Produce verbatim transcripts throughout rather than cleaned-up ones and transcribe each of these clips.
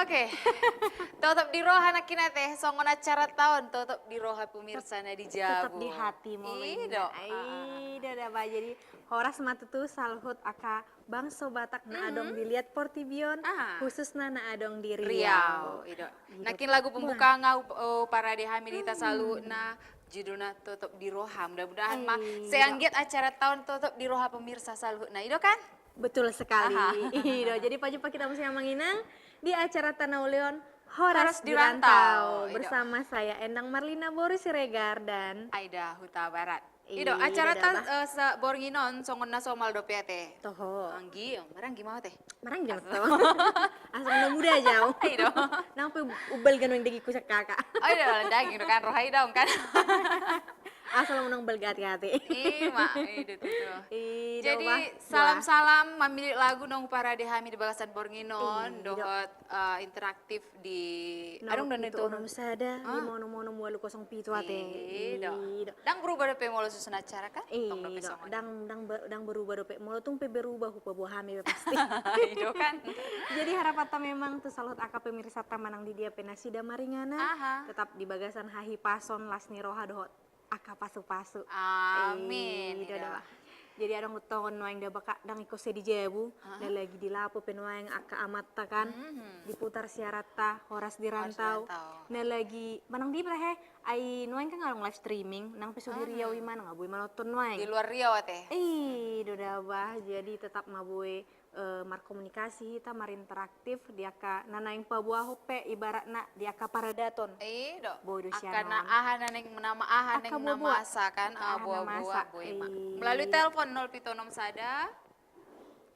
Oke. Totop di roha nangkin ate, songon acara taon, totop di roha pemirsa na di jabu. Tetap di hati molo i do. Ai do da ba, jadi horas ma tutu saluhut angka bangso Batak na adong di liat portibi on, khususna na adong di Riau. Riau, i do. Nangkin lagu pembuka nga, eh, parade hami di hita saluhutna, judulna Totop di Roha. Mudah-mudahan ma seanggiat acara taon totop di roha pemirsa saluhutna, i do kan? Betul sekali. I do. Jadi pajumpang hita muse amang inang di acaranta na uli on, Horas di Rantau, i do. Bersama saya Endang Marlina boru Siregar dan Aida Hutabarat. I do, acaranta, eh, borngin on songon na somal dope ate. Toho. Anggi, maranggi ma ate. Maranggi ma ate. Asal na muda jau. I do. Nang pe umbal ganuan dagingku sian kakak. Oh, i do, daging do kan, roha i daong kan. Asal unang balga ate-ate. Ima, i do tutu. Jadi salam-salam, mamillit lagu nang parade hami di bagasan borngin on, dohot, eh, interaktif di, adong do na itu onom sada lima onom onom walu kosong pitu ate. I do. Ndang berubah dope molo susun acara kan? I do. Ndang, ndang berubah dope. Molo tung pe berubah hupaboa hami pe pasti. I do kan. Jadi harapanta memang tu saluhut angka pemirsanta manang di dia pe nasida maringanan, tetap di bagasan hahipason, las ni roha dohot angka pasu-pasu. Amin. I do da ba. Jadi adong do tongon nuaeng da ba, ndang ingkon sai di jabu, na lagi di lapo pe nuaeng angka amanta kan, diputar siaranta Horas di Rantau. Na lagi manang di mana he? Ai nuaeng kan adong live streaming, nang pe so di Riau i manang boi manonton nuaeng. Di luar Riau ate. I do da ba, jadi tetap ma boi, eh, markomunikasi hita, marinteraktif di angka na naeng paboahon pe, ibaratna di angka paradaton. I do. Boi do sian on. Angka na aha na naeng, nama aha naeng na masa kan, aha na masa, boi ma. Melalui telepon nol pitu onom sada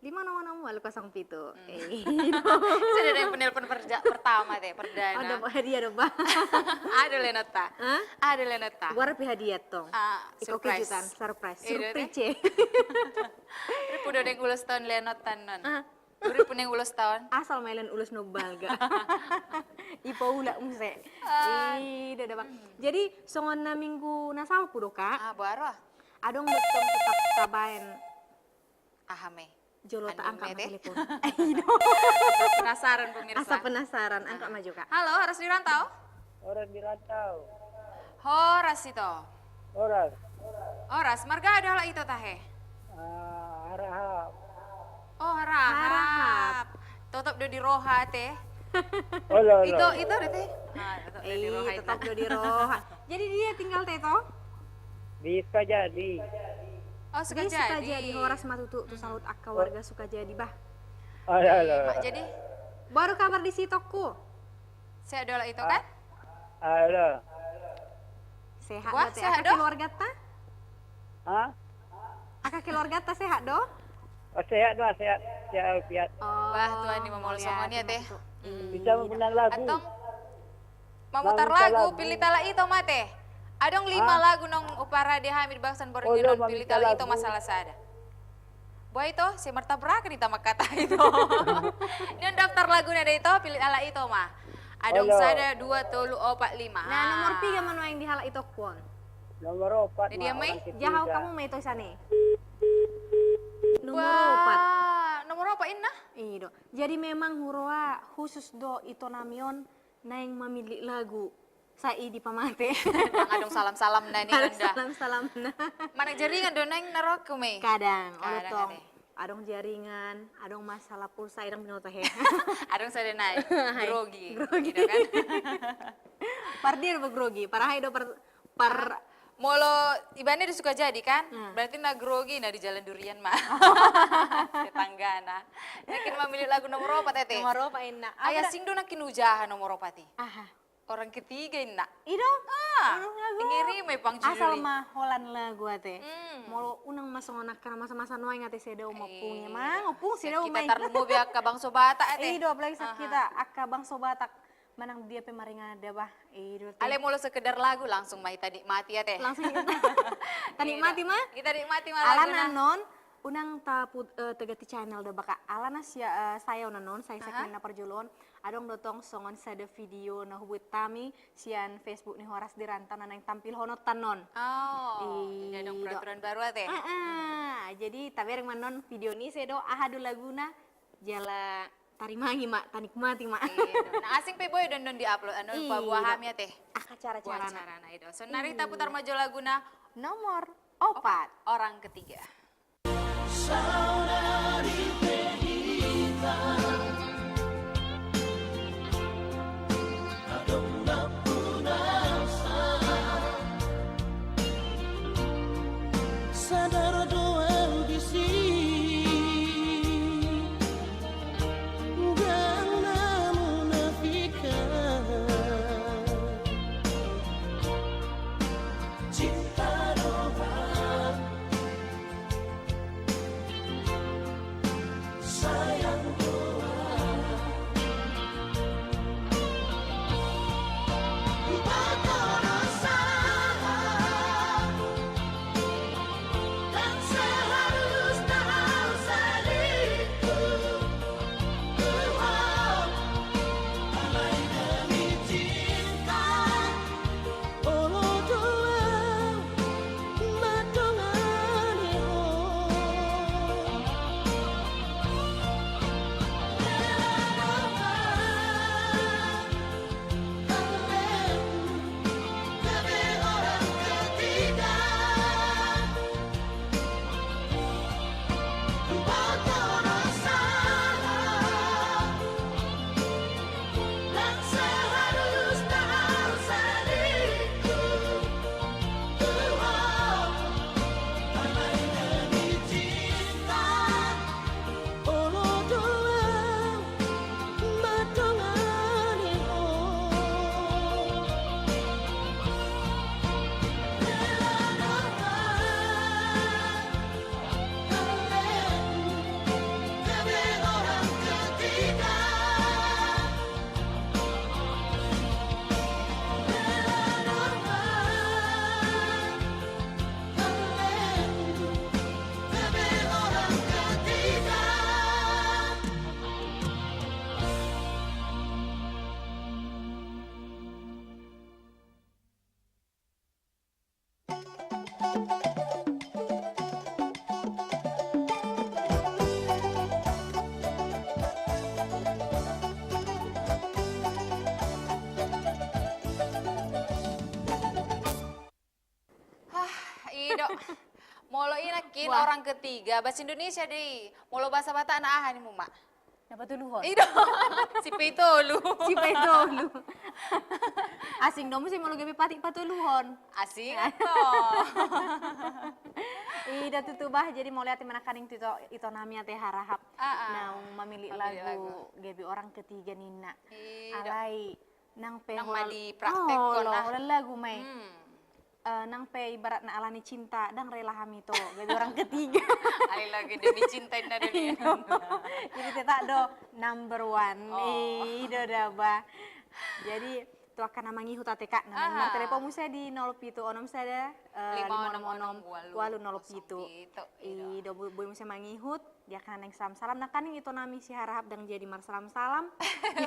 lima onom onom walu kosong pitu. Sudah ada yang penelpon pertama te, perdana. Ada hadiah do ba. Ada lenonta. Hah? Ada lenonta. Gua rapi hadiah tong. Ah, surprise. Kejutan, surprise. Surprise. Ripu do deng ulos taon lenonta non. Ripu deng ulos taon. Asal ma lehon ulos na balga. Ipaulak muse. I do da ba. Jadi songon na minggu na salpu do ka. Ah, baru ah. Adong do tong tetap tabaen. Aha me? Jolo ta angkat ma telepon. Penasaran pemirsa. Asa penasaran, angkat ma jo ka. Halo, Horas di Rantau. Horas di Rantau. Horas ito. Horas. Horas, marga aha do halak ito tahe? Ah, Harahap. Oh, Harahap. Harahap. Totop do di roha ate. Olo, olo. Ito, ito do ate. Ah, totop do di roha. Jadi dia tinggal te ito? Di Sukajadi. Oh, Sukajadi. Horas ma tutu tu saluhut angka warga Sukajadi bah. Olo, olo. Jadi baru kabar di sitokku. Sehat do halak ito kan? Olo. Sehat do ate. Angka keluarganta? Hah? Angka keluarganta sehat do? Oh, sehat do, sehat. Sehat walafiat. Bah, Tuhan i ma molo songon i ate. Bisa ma punang lagu. Antong mamutar lagu, pillit halak ito ma ate. Adong lima lagu naung huparade hami di bagasan borngin on, pillit halak ito ma salah sada. Bah ito, sai martabrakan hita mangkatai ito. Nion daftar laguna da ito, pillit halak ito ma. Adong sada, dua, tolu, opat, lima. Nah, nomor piga ma nuaeng di halak itokku on? Nomor opat. Jadi ma i, jahau hamu ma ito sian i. Nomor opat. Nomor opat inna? I do. Jadi memang huroha khusus do ito nami on naeng mamillit lagu. Sai dipamate. Nang adong salam-salamna ninna. Adong salam-salamna. Manang jaringan do naeng na rohakku ma i. Kadang, olo tong. Adong jaringan, adong masalah pulsa, adong binoto he. Adong sada nai. Grogi. Grogi. Gitu kan? Par dia do grogi, par aha do par, par molo ibana di Sukajadi kan? Berarti na grogi na di Jalan Durian ma. Tetanggana. Nangkin mamillit lagu nomor opat ate. Nomor opat inna. Ai asing do nangkin hujaha nomor opat i. Aha. Orang ketiga inna. I do? Ah, ingiri ma i pang judul i. Asal ma holan lagu ate. Molo unang ma songon angka na masa-masa nuaeng ate, sai dao ma ompung i. Mang ompung sai dao ma i. Kita tarlumobi angka bangso Batak ate. I do, apalagi sian hita angka bangso Batak. Manang dia pe maringanan da bah. I do ate. Alai molo sekedar lagu langsung ma hita nikmati ate. Langsung hita nikmati ma. Hita nikmati ma laguna. Alana non unang ta put, eh, taganti channel da bah ka. Alana sia, eh, sae on annon, sae segmen na parjolo on. Adong do tong songon sada video na hubuat hami sian Facebook ni Horas di Rantau na naeng tampilhononta annon. Oh, jadi adong peraturan baru ate. Heeh. Jadi tabereng ma annon video ni ise do, aha do laguna, jala tarimangi ma, tanikmati ma. Iya, do. Na asing pe boi do annon di-upload, annon paboa hami ate. Aha carana? Saonari taputar ma jo laguna nomor opat, Orang Ketiga. Saudari Pevita, adong nampuna sa. Sadar do au disi, ndang na munafikan. Cinta do au, sayang do au. Huboto do salah, dan seharusna au selingkuh. Tuhan, alai demi cinta. Olo do au mandongani ho. Rela do au, sebagai orang ketiga. Huboto do salah, dan seharusna au selingkuh. Tuhan, alai demi cinta. Olo do au mandongani ho. Rela do au, kau, kau orang ketiga. Rela do au, kau, kau orang ketiga. Hah, i do. Molo i nangkin orang ketiga, bahasa Indonesia do i. Molo bahasa Batak na aha ninmu ma? Na patoluhon. I do. Sipaitolu. Sipaitolu. Asing do muse molo gabe patik patoluhon. Asing do. I do tutu bah, jadi mauliate ma nangkaning tu ito, ito nami ate Harahap. Ah, ah. Naung mamillit lagu gabe orang ketiga ninna. I do. Alai nang pe holan, nang ma dipraktekhon, olo, holan lagu ma i. Hmm. Eh, nang pe ibaratna alani cinta, ndang rela hami to gabe orang ketiga. Alai lagi demi cinta inna do i. Jadi tetap do number one. Oh. I do da bah. Jadi tu angka na mangihut ate kak, na martelepon muse di nol pitu onom sada, eh, lima onom onom, ualu nol pitu. I do, boi muse mangihut. Dia kan naeng salam-salam, nangkaning ito nami si Harahap ndang jadi marsalam-salam.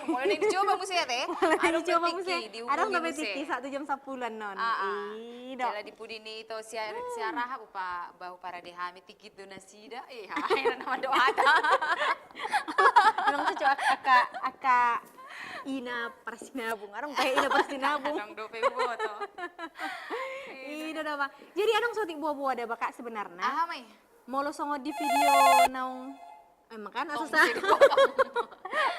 Molo naeng dicoba muse ate. Molo naeng dicoba muse. Adong dope tiki, satu jam sampulu annon. Ah, ah. I do. Jala di pudi ni ito si Har-, si Harahap, upa bahu parade hami, tikit do nasida. Eh, hai, na nama doa ta. Memang cocok ak-, angka, angka ina parsinabung. Adong pe ina parsinabung. Adong dope uboto. I do da bah. Jadi adong saotik boa-boa da bah kak sebenarna. Aha ma i? Molo songon di video naung, emang kan, tong asa sa-, bisa dipotong.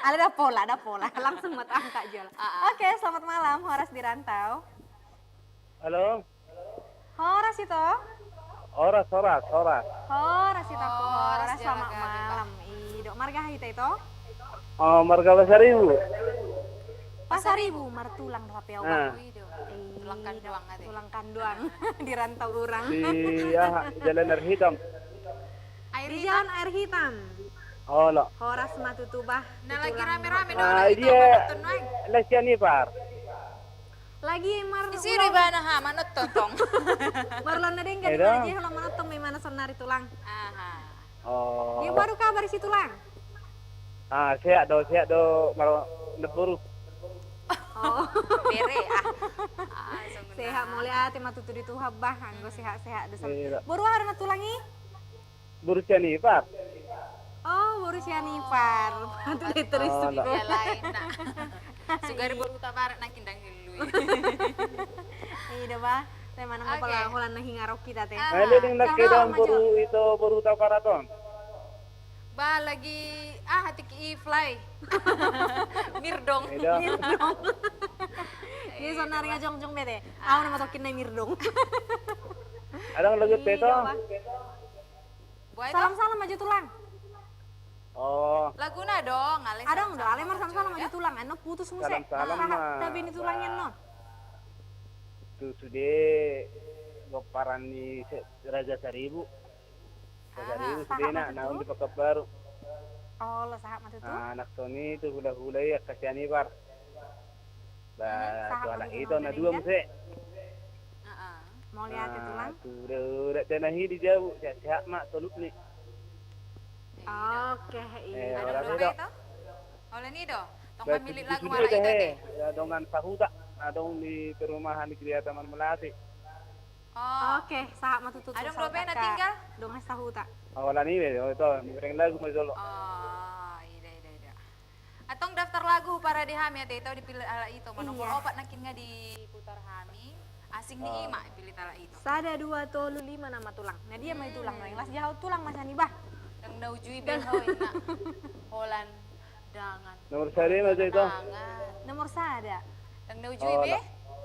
Ala da pola, da pola. Langsung ma taangkat jolo. Ah, ah. Oke, selamat malam, horas di rantau. Halo. Horas ito. Horas, horas, horas. Horas ito, horas, horas, selamat malam. I do, marga aha hita ito? Oh, marga Pasaribu. Pasaribu, martulang do hape au bah. Ah. I do. Tulang Kanduang ate. Tulang Kanduang. Di rantau urang. Di aha, Jalan Air Hitam. Di Jalan Air Hitam. Olo. Horas ma tutu bah. Na lagi rame-rame do. Ah, dia. Lesian ipar. Lagi mar-, isi do ibana ha, manonton tong. Marulaon na denggan, i do. Mana je, holan manonton ma ibana saonari tulang. Aha. Oh. Dia baru kabar si tulang. Ah, sehat do, sehat do, maro na boru. Oh. Bere, ah. Ah, sehat, mauliate ma tutu di Tuhan bah, anggo sehat-sehat do. Iya. Boru aha do na tulang i? Boru sian ipar. Oh, boru Sian ipar. Mantap, terus. Oh, dia lain, nah. Sugari boru Hutabarat nangkin dang dilului. Iya, bah. Saya mana mau Oke. Pala holan na hingarok kita, teh. Ah. Nah, ini yang nak Sama, kita maju. Boru itu, boru Hutabarat on. Ba, lagi, ah, hati ki fly. Mirdong. Iya. Mirdong. Iya, sonari nga jongjong bete. Ah. Au nama tokin na mirdong. Adong lagi Iya, peto. Bah. Buat itu? Salam-salam aja, Tulang. Oh. Laguna dong, ale Adong salam-salam dong, ale mar aja, salam-salam aja, udah. Tulang. Eno putus muse. Salam-salam, Sahat, ma. Tapi ini Tulang, ba. Eno. Tu sude gomparan ni se-, Raja Saribu. Raja Saribu Sahat sudena, ma tutu? Naung di Pekanbaru. Oh, lo sahat ma tutu? Ah, anak soni tu hula-hula i, angka sian ipar. Ba, hmm, sahat ma tutu, itu na dua muse. Heeh. Mau lihat itu, Tulang? Ah, tu uda-uda tena hi di jabu, sehat-sehat ma toluk ni. Oke, iya. Eh, ada berapa itu? Holan i do. Tong mamilik lagu sudah itu, teh. Ya, dongan sahuta, adong di perumahan di Griata Marmelati. Oh. Oke, sahat ma tutu. Adong dope na tinggal? Dongan sahuta. Holan i be, oh, itu, miring lagu ma jolo. Oh, ida, ida, ida. Antong daftar lagu parade hami ate, ito dipillit halak ito. Mano molo opat nangkin nga diputar hami, asing ni ima dipillit halak ito. Sada, dua, tolu, lima nama, Tulang. Na dia ma i Tulang, no? Yang las jahaut Tulang masa ni, bah. Dang na ujui be ho inna. Holan dangan. Nomor sada ma ate, ito. Nomor sada. Dang na ujui be.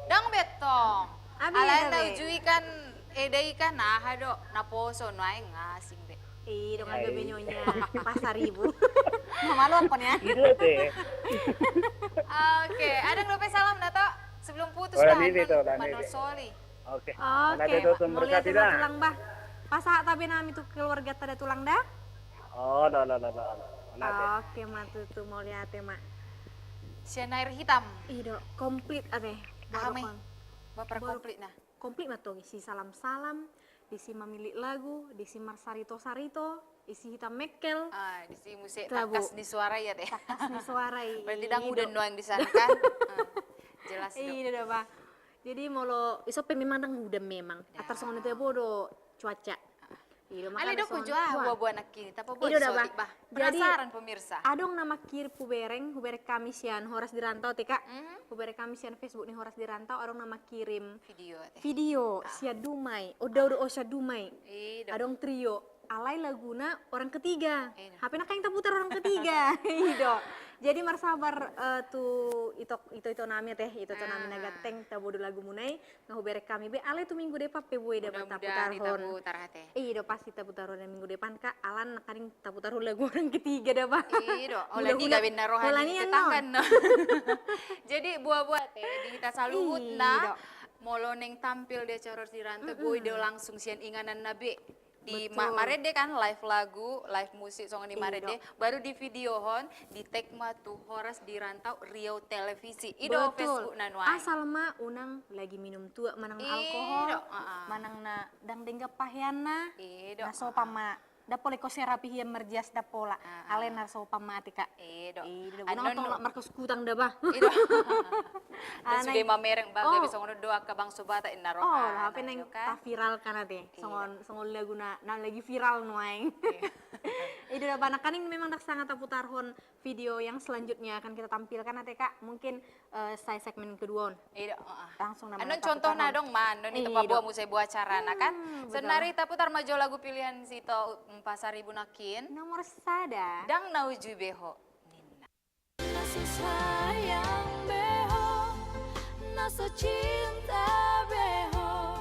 Dang be tong. Alai na ujui kan eda i kan aha do, na poso nuaeng asing be. Ih, dongan be nyonya Pasaribu. Mama lopon ya. Oke, adong dope salam na to? Sebelum putus dah, Manusoli. Oke. Oke, mauliate do, Tulang, bah. Pasahat tabe nami tu keluarganta da, Tulang, da. Oh, lo, lo, lo, lo. Oke, ma tutu, mauliate ma. Sian Air Hitam. Ido, komplit ate. Aha ma i? Baper komplit na. Komplit ma tong, isi salam-salam, isi mamilik lagu, isi marsarito-sarito, isi hita mekkel. Ah, isi muse tangkas ni suara i ate. Tangkas ni suara i. Berarti dang udan nuaeng di sana kan? Ah, jelas do. Ido da, bah. Jadi molo ison pe memang dang udan memang. Atar songon i tabo do cuaca. Ido, ale do kujo aha buabua nangkin i, tapaboa. Ido da, bah. Penasaran pemirsa. Adong na mangkirim, hubereng, hubereng hami sian Horas di Rantau ate, Kak. Hubereng hami sian Facebook ni Horas di Rantau, adong na mangkirim video ate. Video sian Dumai. Ondau do o sian Dumai. Adong trio. Alai laguna orang ketiga. Hape nangkaning taputar orang ketiga. Ido. Jadi marsabar, eh, tu ito, ito-ito nami ate, ito-ito nami na ganteng, tabo do lagumuna i, nga hubereng hami be, alai tu minggu depan pe boi da taputarhon. Ido, pasti taputarhon minggu depan, Kak, ala nangkaning taputarhon lagu orang ketiga da, bah. Ido, holan i gabe na roha ni tetangga, no. Jadi buabua ate, di hita saluhutna, molo naeng tampil di acara Horas di Rantau, boi do langsung sian ingananna be. Di ma-, marende kan, live lagu, live musik, songon i marende, baru di videohon, di tag ma tu Horas di Rantau Riau Televisi. Ido Facebookna nuaeng. Asal ma unang lagi minum tuak, manang na alkohol, manang na dang denggan paheanna, na sopan ma. Dang pola ingkon serapi hian marjias, dang pola. Alai na sopan ma ate, Kak. Ido. Ido, unang tong markos kutang da, bah. Ido. Sude mamereng, bah, gabe songon on do angka bangso Batak inna roha. Oh, hape naeng taviralkan ate. Songon, songon laguna na lagi viral nuaeng. Ido da, bah, nangkaning memang dang sanga taputarhon video yang selanjutnya akan kita tampilkan ate, Kak. Mungkin, eh, sai segmen kedua on. Ido, heeh. Langsung nama. Annon contohna adong ma, annon i tapaboa muse boa carana kan. Sonari taputar ma jo lagu pilihan si ito, mm, Pasaribu nangkin. Nomor sada. Dang na ujui be ho. Ninna. Na so sayang be ho, na so cinta be ho,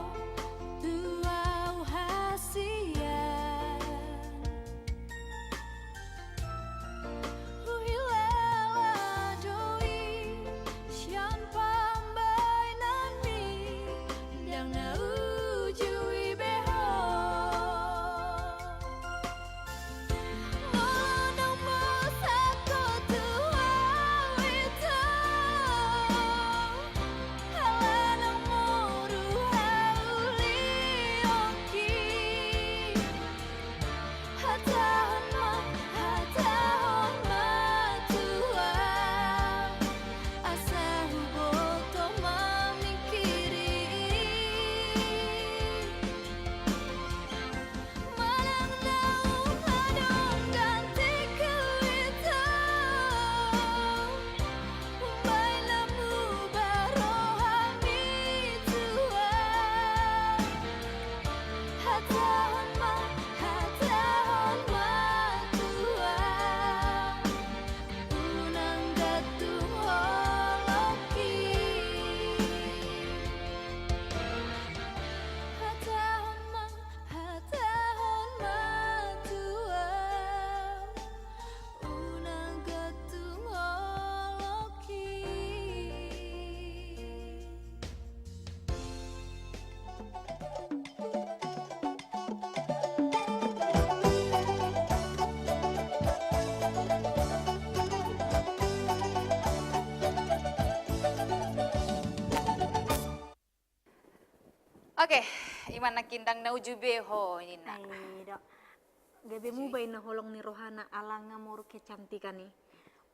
tu au hasian. Huhilala do i sian pambaenanmi, dang na ujui be ho. Oke, ima nangkin ndang na uju be ho ninna. Ai do. Gabe muba inna holong ni rohana ala nga moru kecantikan i.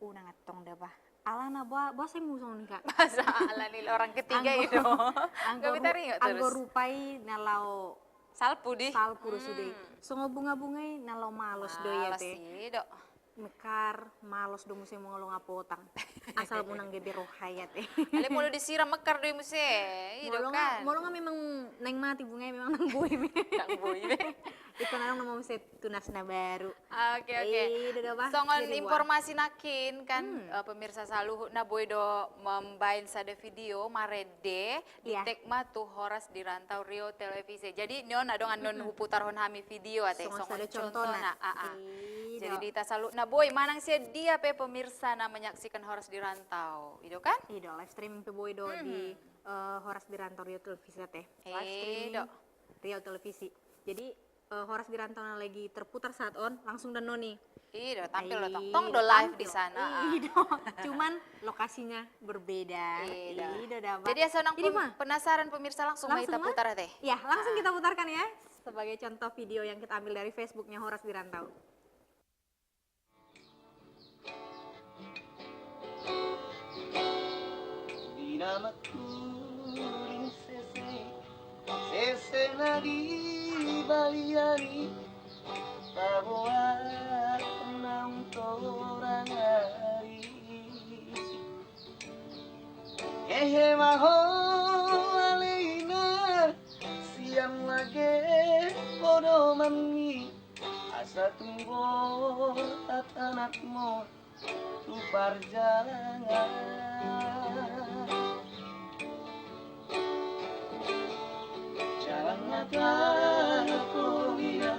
Unang antong da bah. Alana boa, boa sai musong ni ka. Masa ala ni orang ketiga i do. Anggo, gabe taringot anggo terus. Rupa i na laho salpu di. Salpu do sude. Songon bunga-bunga i na laho malos do i ate. Malos i do. Mekar, malos do muse molo nga potang. Asal unang gabe roha i ate. Alai molo disiram mekar do i muse. I do kan. Molo nga memang naeng mati bunga i memang nang boi be. Nang boi be. Ingkon adong nama muse tunas na baru. Oke, oke. I do da bah. Songon informasi nangkin kan, eh, pemirsa saluhutna boi do mambaen sada video marende. Di tag ma tu Horas di Rantau Riau Televisi. Jadi nion adong annon huputarhon hami video ate, songon sada contohna. Jadi di hita saluhutna boi manang sian dia pe pemirsa na menyaksikan Horas di Rantau. I do kan? I do, live streaming pe boi do di, eh, Horas di Rantau Riau Televisi ate. Live streaming Riau Televisi. Jadi eh, Horas di Rantau na lagi terputar saat on, langsung dannoni. I do, tampil do tong. Tong do live di sana. I do, cuman lokasinya berbeda. I do da bah. Jadi asa unang penasaran pemirsa, langsung ma hita putar ate. Ya, langsung kita putarkan ya. Sebagai contoh video yang kita ambil dari Facebooknya Horas di Rantau. Di na mangkuling sese, sese na di balian i, taboan naung torang ari. Hehe ma ho alai na sian lage podomanmi. Asa tung borhat anakmu tu parjalangan. Jalang mata ho ina,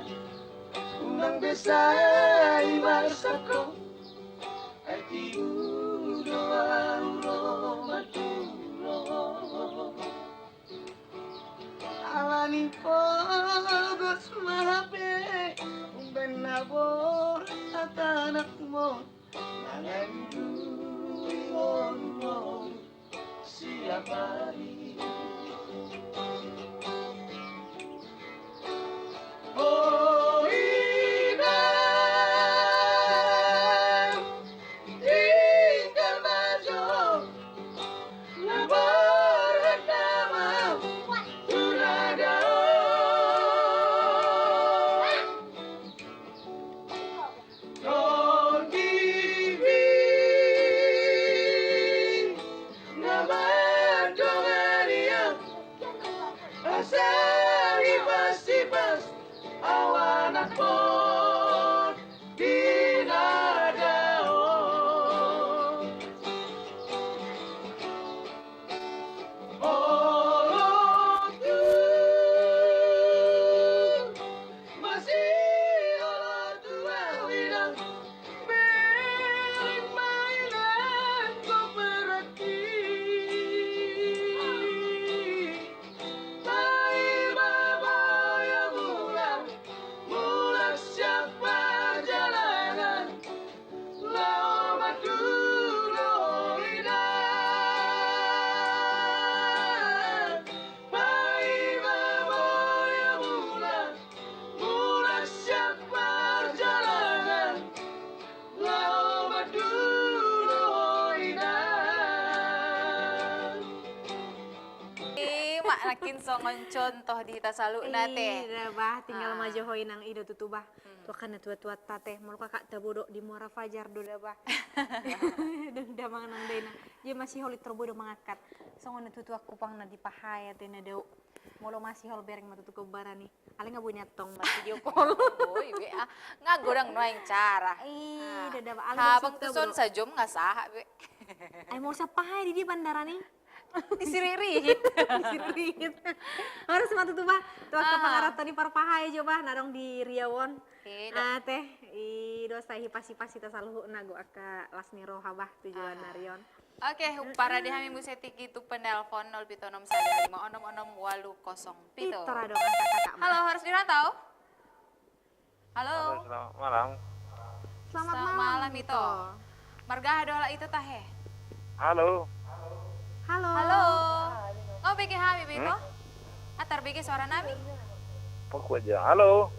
unang be sai marsak ho. Ai tibu do ahu ro mantulo. Ala ni pogos ma hape umbahen na borhat anakmu, mangalului ngolu-ngolu siap ari. O ina, tinggal ma jo. Na borhat nama tu na dao. Tonggi be na mandongani au. Asa hipas-hipas au anakmu di na dao. Olo tu, masih olo tu au ina. Bereng ma ina anggo berarti. Paima boya mulak, mulak sian parjalanan. Laho mantulo ina. Paima boya mulak, mulak sian parjalanan. Laho mantulo ina. Ima nangkin songon contoh di hita saluhutna ate. I da bah, tinggal ma jo ho inang, i do tutu bah. Tu angka na tua-tuanta ate, molo kakak tabo do di Muara Fajar do da bah. Dung damang nang dainang. Dia masih holit ro boi do mangangkat. Songon na tua-tua kupang na dipahae ate na dao. Molo masih hol bereng ma tutu kembaran i. Alai nga boi ni antong mar video call. Boi be ah. Nga godang nuaeng cara. I da bah. Habang tu son sajom nga sahat be. Ai molo sampaha di dia bandara ni. Disirihit-rihit. Disirihit-rihit. Horas ma tutu bah. Tu angka pangarato ni parpahae jo bah na adong di Riau on. Ate, i do sai hipas-hipas hita saluhutna, anggo angka las ni roha bah tu joloan ni ari on. Oke, huparade hami muse tingki tu penelpon nol pitu onom sada lima onom onom walu kosong pitu. Halo, Horas di Rantau. Halo. Halo, selamat malam. Selamat malam, Ito. Marga aha do halak Ito tahe? Halo. Halo. Halo. Nga hubege hami be, Ito? Ah, tarbege suara nami? Pakuat ja. Halo.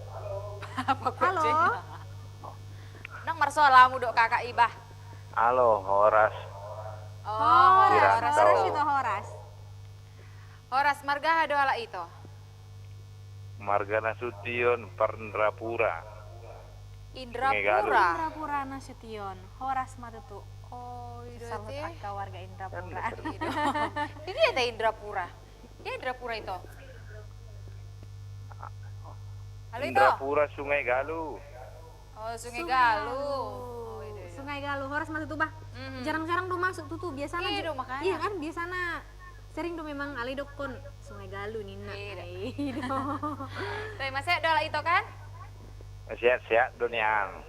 Pakuat Halo. Jeng. Nang marsoal hamu dohot kakak i bah. Halo, horas. Oh, horas. Horas, horas, horas ito. Horas, marga aha do halak ito? Marga Nasution, Indrapura. Indrapura. Indrapura Nasution. Horas ma tutu. Oh, i do. Salut ate angka warga Indrapura. Kan bener. I do. Di dia ate Indrapura? Dia Indrapura ito. Halo ito. Indrapura Sungai Galuh. Oh, Sungai Galuh. Oh, i do, i do. Sungai Galuh. Horas ma tutu bah. Mhm. Jarang-jarang do masuk tutu, biasana. Iya do, makanya. Iya kan, biasana sering do memang alai dokkon Sungai Galuh ninna. Iya do. Ai do. Tapi masih ada lah ito kan? Sehat-sehat do nian.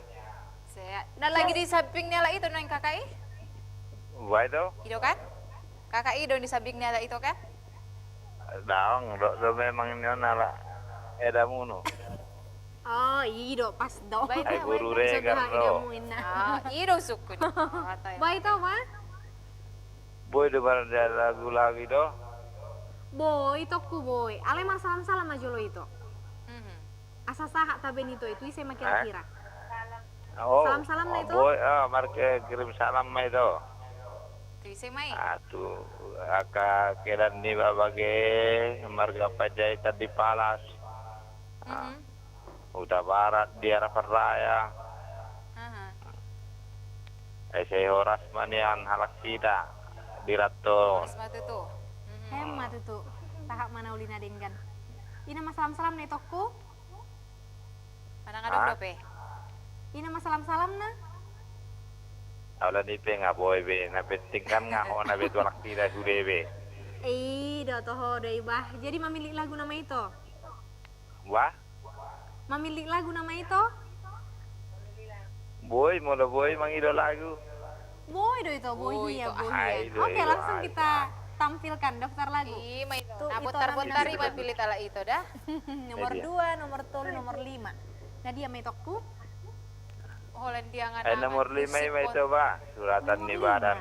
Sehat. Nah, lagi di samping ni halak ito nuaeng kakak i? Bah ito. I do kan? Kakak i do di samping ni halak ito kan? Daong, do, do memang ni on halak edamuna. Oh, i do, pas do. Bah ito, ai guru regar do. Edamuna. Ah, i do sukun. Bah ito, bah? Boi do marende lagu-lagu i do? Boi, itongku boi. Alai marsalam-salam ma jolo ito. Mhm. Asa sahat tabaen ito, tu ise ma kira-kira? Oh, salam-salam na ito? Boi, ah, markirim salam ma ito. Tu ise ma i? Ah, tu angka kedan niba bage, marga Panjaitan di Palas. Ah, mhm. Hutabarat di Harapan Raya. Aha. Ese horas ma nian halak hita di Rantau. Horas ma tutu. Mhm. Hem ma tutu. Sahat ma na uli na denggan. Ina ma salam-salam na itongku. Manang adong dope? Ina ma salam-salam na. Ala ni pe nga boi be, na penting kan nga ho na be tu halak hita sude be. I do toho do i bah. Jadi mamillit lagu nama ito? Bah? Mamillit lagu nama ito? Boi, molo boi mangido lagu. Boi do ito, boi hia, boi hia. Oke, langsung kita tampilkan daftar lagu. Ima ito. Na bontar-bontar i ma pillit halak ito da. Nomor dua, nomor tolu, nomor lima. Na dia ma itongku? Holan dia nga. Eh, nomor lima i ma ito bah, Suratan ni Badan.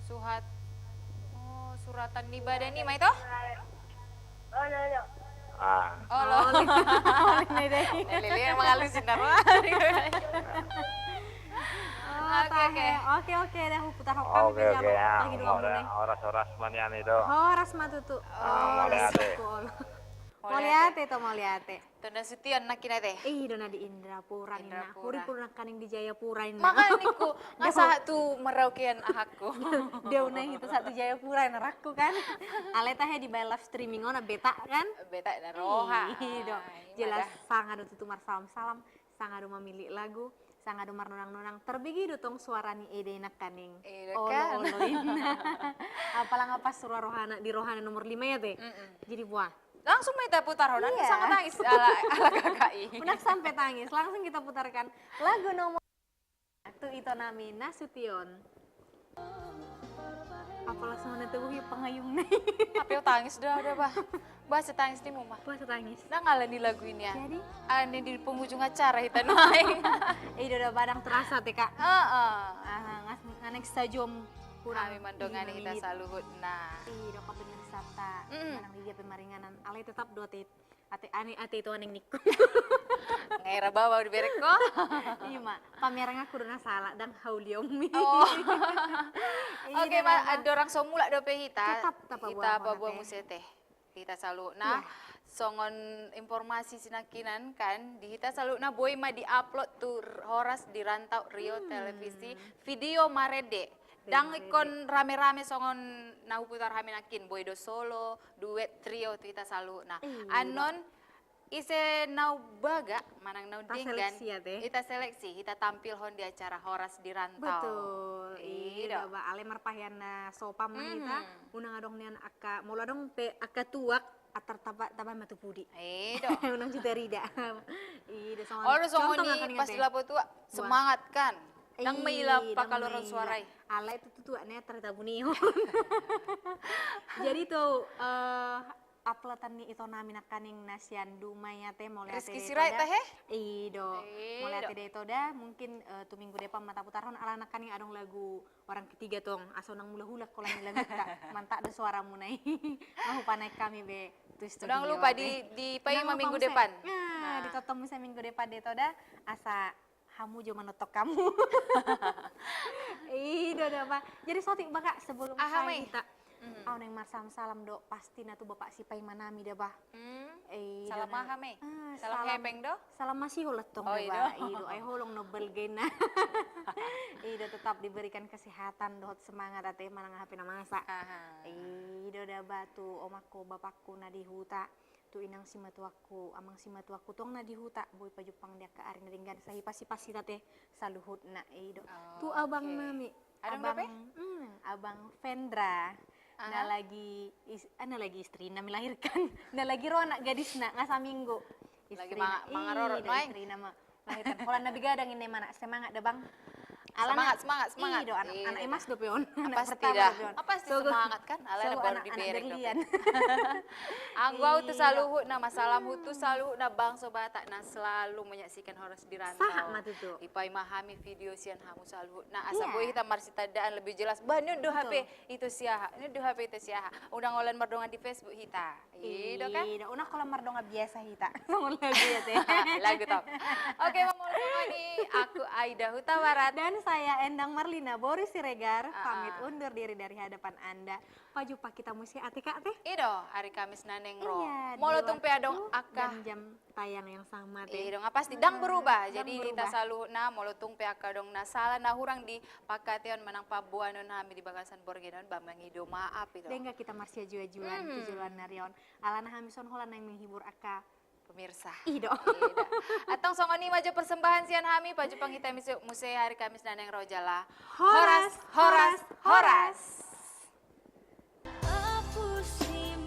Suhat. Oh, Suratan ni Badan i ma ito? Olo, olo. Ah. Olo. Olo. Lele yang mengalusin, Darma. Oke, oke. Oke, oke, dah, putar hokam. Oke, oke, ya. Lagi dua menit. Horas, horas ma nian ito. Horas ma tutu. Mauliate. Mauliate ito, mauliate. Tona Sution nangkin ate. I do na di Indrapura ninna. Huri pura nangkaning di Jayapura ninna. Makanya ningku, nga sahat tu maraukean ahakku. Dia unai hita sahat tu Jayapura ninna rakku kan. Alai tahe dibaen live streaming on, beta kan? Beta na roha. I do. Jelas sanga do tutu marsalam-salam, sanga do mamillit lagu, sanga do marnonang-nonang, tarbege do tong suara ni ede nangkaning. I do kan. Olo-olo ninna. Apala nga pas suara rohana, di rohana nomor lima i ate. Mm-mm. Jadi buah. Langsung ma hita putar ho, nanti sanga tangis ala, ala kakak i. Unang sampe tangis, langsung kita putarkan lagu nomor tu ito nami Nasution. Apala songon na tubuhi pangayungna i. Hape au tangis do au da bah. Boasa tangis nimu ma? Boasa tangis? Ndang ala ni lagu i nian. Jadi? Ala ni di penghujung acara hita nuaeng. I do da bah, ndang terasa ate kak. Heeh. Aha, nga naeng sajom. Hami mandongani hita saluhutna. I do, pemirsa ta. Manang di dia pe maringanan, alai tetap do ate, ate, ane, ate ito aneng ningku. Nga era bawa di berek ko. Ima, pameranganku do na sala, ndang haulion mi. Oke, andorang so mulak dope hita. Tetap, tetap hita paboa muse ate. Hita saluhutna. Songon informasi sinangkinan kan, di hita saluhutna boi ma di-upload tu Horas di Rantau Riau Televisi, video marende. Ndang ingkon rame-rame songon na huputar hami nangkin, boi do solo, duet, trio tu hita saluhutna. Annon ise na umbaga manang na undenggan, hita seleksi, hita tampilhon di acara Horas di Rantau. Betul. I do bah, alai marpahean na sopan ma hita. Unang adong nian angka, molo adong pe angka tuak, antar taba, taba ma tu pudi. I do. Unang juta rida. I do, songon, olo, songon i pas di lapo tuak, semangat kan. Ndang maila pakaluaron suara i. Alai tutu tuak na i antar tabunehon. Jadi tu, eh, Uploadan ni ito nami nangkaning na sian Dumai ate, mauliate Rizky Sirait tahe? I do. I do. Mauliate da ito da, mungkin, eh, tu minggu depan ma taputarhon ala nangkaning adong lagu orang ketiga tong, asa unang mulak-mulak holan ni laguta. Mantap do suaramuna i. Nga hupanaek hami be tu studio. Unang lupa di, dipaima minggu depan. Nah, ditotong muse minggu depan da ito da, asa hamu jo manotong hamu. I do da ba. Jadi saotik ba Kak, sebelum aha ma i? Hita. Mhm. Au naeng marsalam-salam do pasti na tu bapak sipaima nami da ba. Hmm. I do. Salam aha ma i? Ah, salam hepeng do? Salam masihol tong da ba. I do. I do, ai holong no balgena. I do, tetap diberikan kesehatan dohot semangat ate manang aha pe na masa. Aha. I do da ba tu omakku bapakku na di huta. Tu inang simatuakku, amang simatuakku tong na di huta, boi pajumpang di angka ari na denggan, sai pasi-pasi ate saluhutna, i do. Tu abang nami, adong dope? Abang, hmm, abang Vendra, na lagi is-, ah, na lagi istrina melahirkan, na lagi ro anak gadisna, nga saminggu. Lagi istrina, ma-, mangaroro, i do, nuaeng. Istrina ma- Lahirkan. Holan na begadang inna imana, semangat da bang. Alana, semangat, semangat, semangat. I do, anak, anak emas dope on. Anak pertama dope on. Pasti semangat kan? Alana baru dibereng dope. Anggo au tu saluhutna, ma salamhu tu saluhutna bangso Batak na selalu menyaksikan Horas di Rantau. Sahat ma tutu. Dipaima hami video sian hamu saluhutna. Asa boi hita marsitandaan lebih jelas. Bah, ni on do hape ito si aha. Ni on do hape ito si aha. Unang holan mardongan di Facebook hita. I do kan? I do, unang holan mardongan biasa hita. Songon lagu i ate. Lagu top. Oke, molo songon i, aku Aida Hutabarat. Dan saya Endang Marlina Boru Siregar, pamit undur diri dari hadapan Anda. Pajumpang hita muse ate Kak ate. I do, hari Kamis na naeng ro. Iya, molo tung pe adong angka jam-jam tayang yang sama ate. I do, nga pasti ndang berubah. Jadi hita saluhutna, molo tung pe angka adong na sala na hurang di pangkataion manang pamboanon hami di bagasan borngin on, ba mangido maaf i do. Denggan hita marsiajuajuan tu joloan ni ari on. Alana hami songon holan naeng menghibur angka pemirsa. I do. I do. Antong songon i ma jo persembahan sian hami, pajumpang hita muse, muse hari Kamis na naeng ro jala. Horas, horas, horas. Apus ni